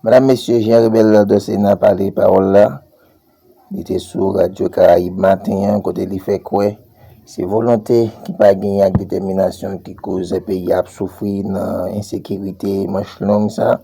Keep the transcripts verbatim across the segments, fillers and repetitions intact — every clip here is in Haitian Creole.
Medam, mesye, Jean Rebel Lado Sena pale pawòl la. Li te sou Radyo Karayib maten an, kote li fè kwè se volonte ki pa genyen ak detèminasyon ki koz peyi a ap soufri nan ensekirite manch long sa.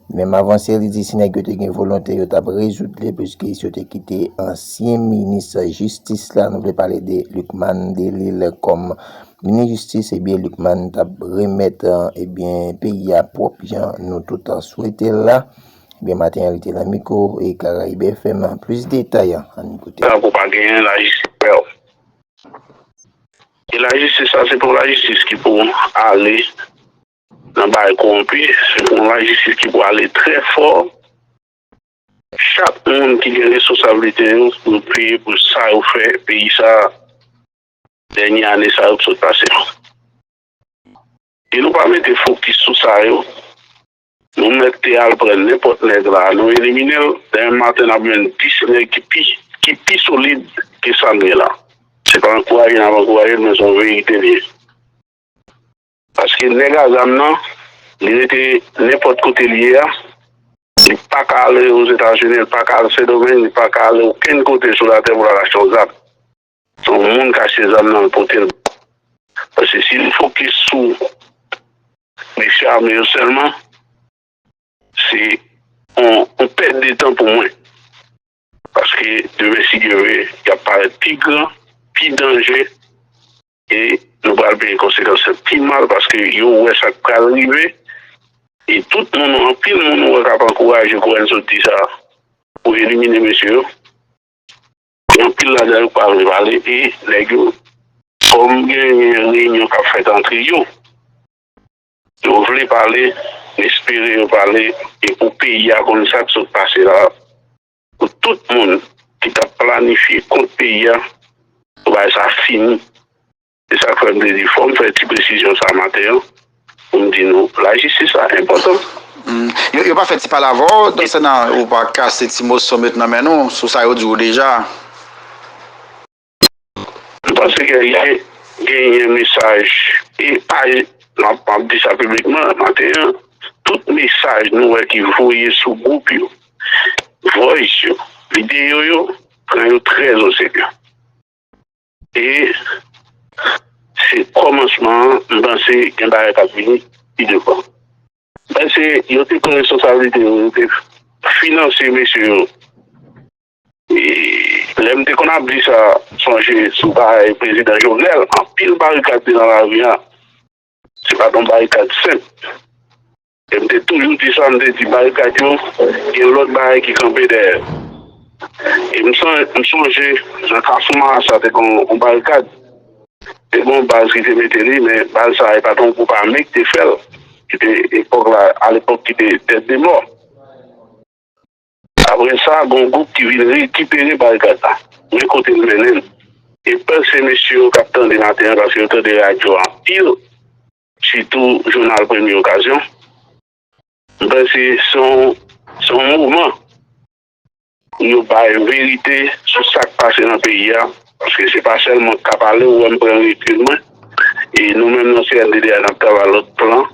Li menm avanse, li di si nèg yo te gen volonte, yo t ap rezoud li, piske si yo te kite ansyen minis jistis la, nou vle pale de Lucmane Delille kòm minis jistis, ebyen, Lucmane t ap remèt, ebyen, peyi a pwòp jan nou tout swete l la. Ebyen, maten an, li te nan mikwo e Karayib F M. Plis detay, ann koute. Tankou pa genyen lajistis. E lajistis sa, se pa yon lajistis ki pou ale nan bagay kowonpi, se pou yon lajistis ki pou ale trè fò. Chak moun ki gen responsablite yo pou yo peye pou sa yo fè peyi sa, dènye ane sa yo k sot pase yo. E nou pa mete fokis sou sa yo. Nou mèt te al pran nenpòt nèg la, nou elimine l. Demen maten, n ap jwenn dis nèg ki pi, ki pi solid ke sa n gen la. Se pa ankouraje n ap ankouraje l, men se yon verite li ye. Paske nèg a zam nan, li rete nenpòt kote li ye a. Li pa ka ale Ozetazini, li pa ka al Sendomeng, li pa ka ale okenn kote sou latè pou l al achte yon zam. Se yon moun k achte zam nan, l pote l. Paske si n fokis sou mesye ame yo sèlman, se yon, yon pèt de tan pou mwen. Paske demen, si Dye vle, y ap parèt pi gran, pi danje, e nou pral peye konsekans yo pi mal, paske yo wè sa k pral rive, e tout moun, anpil moun ou wè k ap ankouraje Cohen sot di sa pou elimine mesye yo. E anpil ladan yo pa vle pale, e nèg yo, kòm genyen reyinyon k ap fèt antre yo, yo vle pale, m espere yo pale, e pou peyi a konn sa k sot pase la, pou tout moun ki t ap planifye kont peyi a, pou bagay sa fini. Se sa k fè m te di, fò m fè ti presizyon sa maten an, pou m di nou, lajistis la enpòtan. Hmm. Yo, yo pa fè ti pale avè w, Dòsèna, ou pa kase ti moso met nan men nou, sou sa yo di w deja. M panse ke gen, genyen mesaj, e pa, m ap, m ap di sa piblikman, maten an, tout mesaj nou wè ki voye sou gwoup yo, voice yo, videyo yo, pran yo trè o serye. E se kòmansman an, m panse gen bagay k ap vini pi devan. M panse yo te pran responsablite yo, yo te finanse mesye yo. E lè m te konn ap di sa, sonje sou bagay prezidan Jovenel, anpil barikad te nan lari a. Se pa t yon barikad senp. E m te toujou di sa, m te di barikad yo, gen lòt bagay ki kanpe dèyè. E m son-, m sonje, nan Kafou Marasa te gen yon, yon barikad. Te gen yon baz ki te mete li, men baz sa a, e pa t yon gwoup ame ki te fè l. Ki te, epòk la, alepòk, ki te Tèt de Mò. Apre sa, gen yon gwoup ki vin rekipere barikad la. Men kote l mennen l. E m panse mesye yo k ap tande maten an, paske yo tande radyo anpil, sitou jounal Premye Okazyon, m panse se yon, se yon moman pou yo bay verite sou sa k pase nan peyi a, paske se pa sèlman k ka pale, ou wè m pran rekil mwen. E nou menm nan C N D D A, n ap travay lòt plan.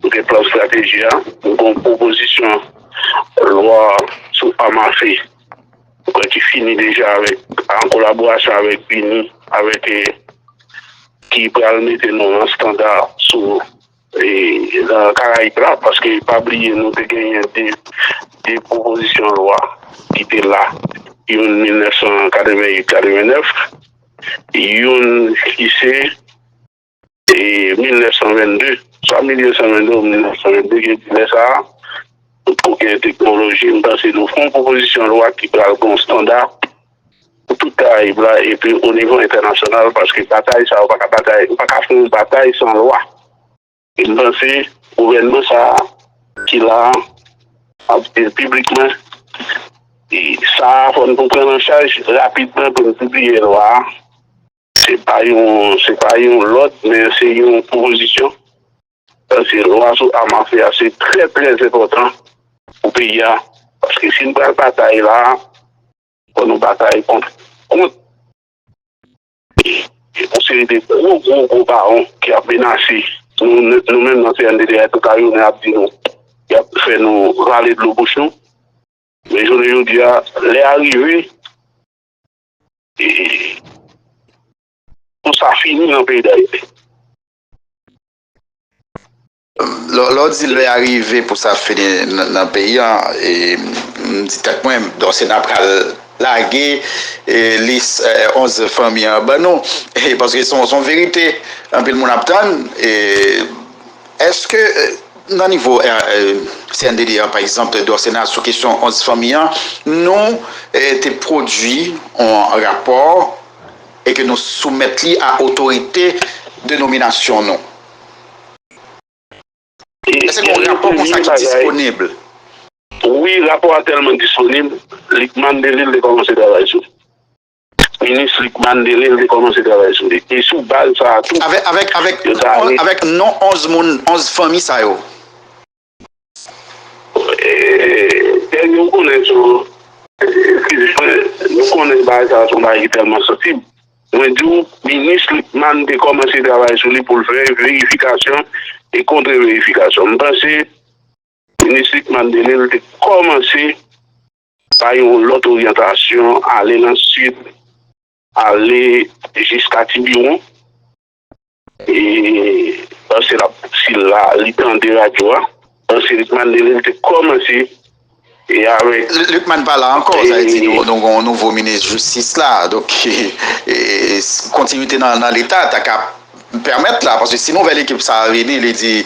Nou gen plan estrateji a, nou gen yon pwopozisyon lwa sou arm à feu, mwen kwè ki fini deja avèk, an kolaborasyon avèk Bini, avèk, eh, ki pral mete nou nan estanda sou, eh, nan Karayib la, paske pa bliye nou te genyen de, de pwopozisyon lwa ki te la, youn mil nèf san katreven uit katreven nèf, youn ki se, eh, mil nèf san vennde, swa mil nèf san vennde ou mil nèf san vennde, gen di lè sa a, pou gen teknoloji, m panse nou fè yon pwopozisyon lwa ki pral gen yon estanda pou tout Karayib la, epi o nivo entènasyonal, paske batay sa yo pa ka batay, ou pa ka fè yon batay san lwa. E m panse gouvènman sa a ki la a, ap di l piblikman, e sa a fò n pou pran l an chaj rapidman pou n pibliye lwa a. Se pa yon, se pa yon lòd, men se yon pwopozisyon. Paske lwa sou arm à feu a, se trè, trè enpòtan pou peyi a. Paske si n pral batay la, fò nou batay kont, kont yon seri de gwo, gwo, gwo bawon ki ap menase nou, nou menm nan C N D D A, tout la jounen ap di nou, y ap, fè nou rale dlo bouch nou. Men jounen jodi a, lè a rive, e, pou sa fini nan peyi Dayiti. Lè w di lè a rive pou sa fini nan peyi a, m di tèt mwen, Dòsena pral lage lis onz fanmi an ban nou, paske se yon verite anpil moun ap tann. Èske nan nivo C N D D A, pa egzanp, Dòsena sou kesyon onz fanmi an, nou te pwodui yon rapò e ke nou soumèt li a otorite de nominasyon nou? Èske gen yon rapò konsa ki disponib? Wi, rapò a tèlman disponib, Lucmane Delille te kòmanse travay sou li. Minis Lucmane Delille te kòmanse travay sou li. E sou baz sa a tou, avèk, avèk, avèk, avèk non onz moun, onz fanmi sa yo. Dènye ou konnen sou, eskize mwen, nou konnen bagay sa a se yon bagay ki tèlman sansib. Mwen di w, minis Lucmane te kòmanse travay sou li pou l fè verifikasyon e kontre verifikasyon. M panse minis Lucmane Delille te kòmanse bay yon lòt oryantasyon, ale nan sid, ale jiska Tibiwon. E panse l ap, si l la, li tande radyo a, panse Lucmane Delille te kòmanse e avèk. Lucmane pa la ankò, sa vle di nou gen yon nouvo minis jistis la. Donk, kontinite nan leta ta ka pèmèt la, paske si nouvèl ekip sa a vini, li di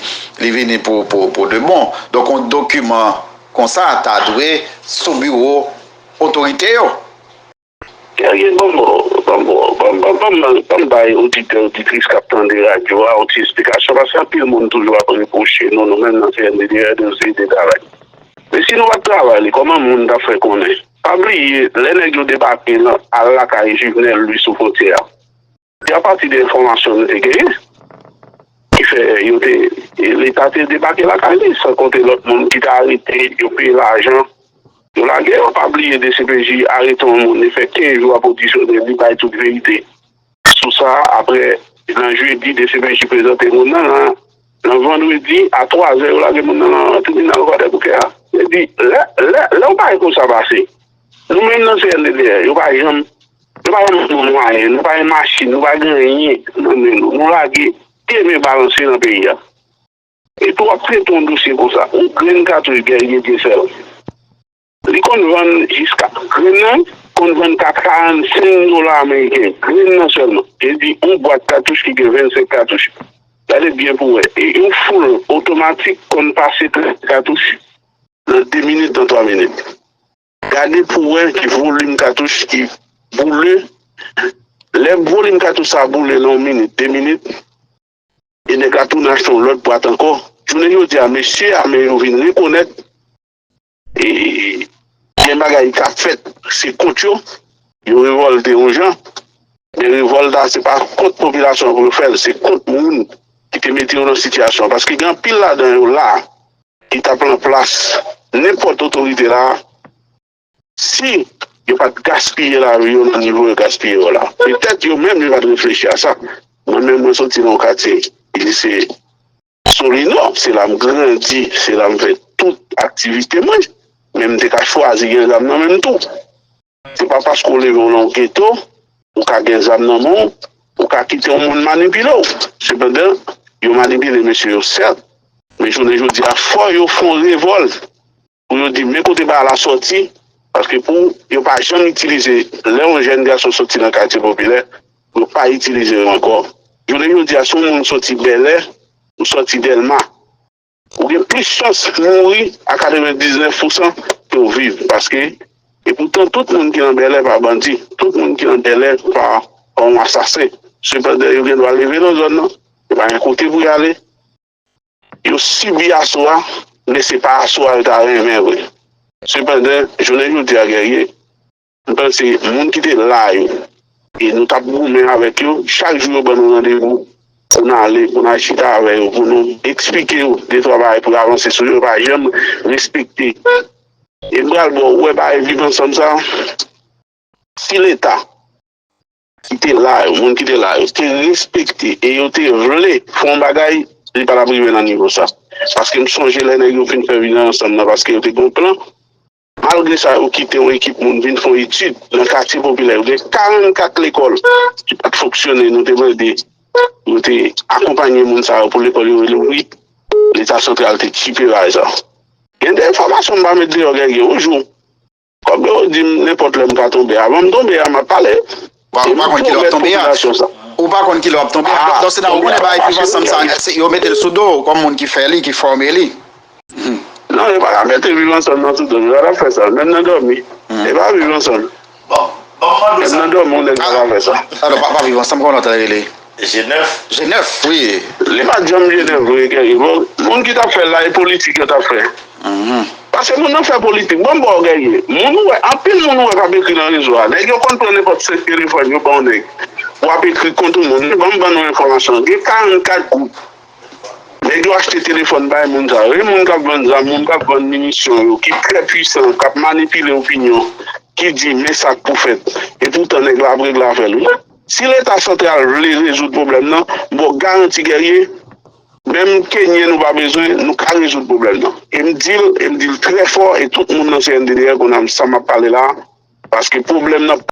li vini pou, pou, pou de bon. Donk, yon dokiman konsa ta dwe sou biwo otorite yo. Guerrier, ban m, ban m, ban m, ban m, ban m, ban m bay oditè, oditris k ap tande radyo a yon ti esplikasyon, paske anpil moun toujou ap repwoche nou, nou menm nan C N D D A, de nou se de travay. Men si nou pa t travay li, kòman moun t ap fè konnen? Pa bliye, lè nèg yo debake nan, al lakay Juvenel Louis sou fwontyè a, se apati de enfòmasyon nou te genyen ki fè yo te, Leta te debake lakay li, san konte lòt moun ki te arete, yo peye lajan, yo lage yo. Pa bliye D C P J arete yon moun, li fè kenz jou ap odisyone, li bay tout verite sou sa. Apre, nan jedi, D C P J prezante moun nan, nan, nan vandredi, a twazè, yo lage moun nan nan tribinal Kwadèboukè a. Sa vle di, lè, lè, lè yon bagay konsa pase, nou menm nan C N D D A, yo pa janm, nou pa janm ban nou mwayen, nou pa gen machin, nou pa gen anyen nan men nou. Nou lage de men balanse nan peyi a. Epi w ap trete yon dosye konsa. Yon grenn katouch Guerrier Dieuseul, li konn vann jiska, grenn nan konn vann ka karannsenk dola ameriken, grenn nan sèlman. Epi yon bwat katouch ki gen vennsenk katouch. Gade byen pou w wè. E yon foul otomatik konn pase trèz katouch nan de minit, nan twa minit. Gade pou w wè ki volim katouch ki boule. Lè volim katouch sa boule nan yon minit, de minit, e nèg la tounen achte yon lòt bwat ankò. Jounen jodi a, mesye ame yo vin rekonèt, e, gen bagay k ap fèt, se kont yo, yo revòlte yon jan, men revòlt la, se pa kont popilasyon an pou yo fè l, se kont moun ki te mete yo nan sitiyasyon an. Paske gen anpil ladan yo la, ki t ap lan plas nenpòt otorite la, si yo pa t gaspiye lavi yo nan nivo yo gaspiye yo la. Petèt yo menm yo pa t reflechi a sa. Mwen menm, mwen soti nan yon katye ki se Solino, se la m grandi, se la m fè tout aktivite mwen. Men m te ka chwazi gen zam nan men m tou. Se pa paske w leve w nan yon geto, ou ka gen zam nan men w, ou ka kite yon moun manipile w. Sepandan, yo manipile mesye yo, sèt, men jounen jodi a, fò yo fè yon revòlt pou yo di men kote bagay la sòti, paske pou yo pa janm itilize, lè yon jèn gason soti nan katye popilè, pou yo pa itilize yo ankò. Jounen jodi a, si yon moun soti Bèlè, ou soti Dèlma, ou gen plis chans mouri a katrevendiznèf pousan ke w viv, paske, epoutan, tout moun ki nan Bèlè pa bandi, tout moun ki nan Bèlè pa, pa yon asasen. Sepandan, yo gen dwa leve nan zòn nan, yo pa gen kote pou y ale, yo sibi aso a, men se pa aso a yo ta renmen vre. Sepandan, jounen jodi a, Guerrier, m panse moun ki te la yo, e nou t ap goumen avèk yo, chak jou yo ban nou randevou pou n ale, pou n al chita avè yo, pou nou eksplike yo de twa bagay pou yo avanse sou yo, yo pa janm respekte. E m pral ba w, ou wè bagay viv ansanm sa, si Leta ki te la yo, moun ki te la yo, te respekte e yo te vle fè yon bagay, li pa t ap rive nan nivo sa. Paske m sonje lè nèg yo fin fè Viv Ansanm nan, paske yo te gen yon plan. Malgre sa, yo kite yon ekip moun vin fè yon etid nan katye popilè yo. Gen karannkat lekòl ki pa t fonksyone, nou te mande, yo te akonpanye moun sa yo pou lekòl yo relouvri. Leta santral te kipe bagay sa. Gen de enfòmasyon m pa met deyò, Guerrier, yon jou. Kòm yo di m nenpòt lè m ka tonbe. Avan m tonbe a, m ap pale. Ou pa, ou pa konn ki lè w ap tonbe a. Ou pa konn ki lè w ap tonbe a. Donk, se nan ou konnen bagay Viv Ansanm sa, se, yo mete l sou do w kòm moun ki fè li, ki fòme li. Non, yo pa ka mete Viv Ansanm nan sou do m. Yo pa t ap fè sa. Menm nan dòmi. E pa Viv Ansanm. Bon, bon, mwen Menm nan dòmi, yon nèg pa ka fè sa. Alò, pa, pa Viv Ansanm, kòman lòt la rele? G nèf. G nèf, wi. Li pa t janm G nèf vre, Guerrier. Bon, moun ki t ap fè l la, e politik yo t ap fè. Paske moun nan fè politik. Bon, bon, Guerrier. Moun ou wè, anpil moun ou wè k ap ekri nan rezo a. Nèg yo konn pran nenpòt senk telefòn, yo ban yon nèg. W ap ekri kont yon moun. Ban m ban nou enfòmasyon. Gen karannkat gwoup. Nèg yo achte telefòn bay moun sa yo. E moun k ap vann zam, moun k ap vann minisyon yo, ki trè pwisan, k ap manipile opinyon, ki di, men sa k pou fèt. E poutan, nèg la ap regle afè l, wi. Si Leta santral vle rezoud pwoblèm nan, m ba w garanti, Guerrier, menm Kenyen nou pa bezwen, nou ka rezoud pwoblèm nan. E m di l, e m di l trè fò, e tout moun nan C N D D R konn a sa m ap pale la, paske pwoblèm nan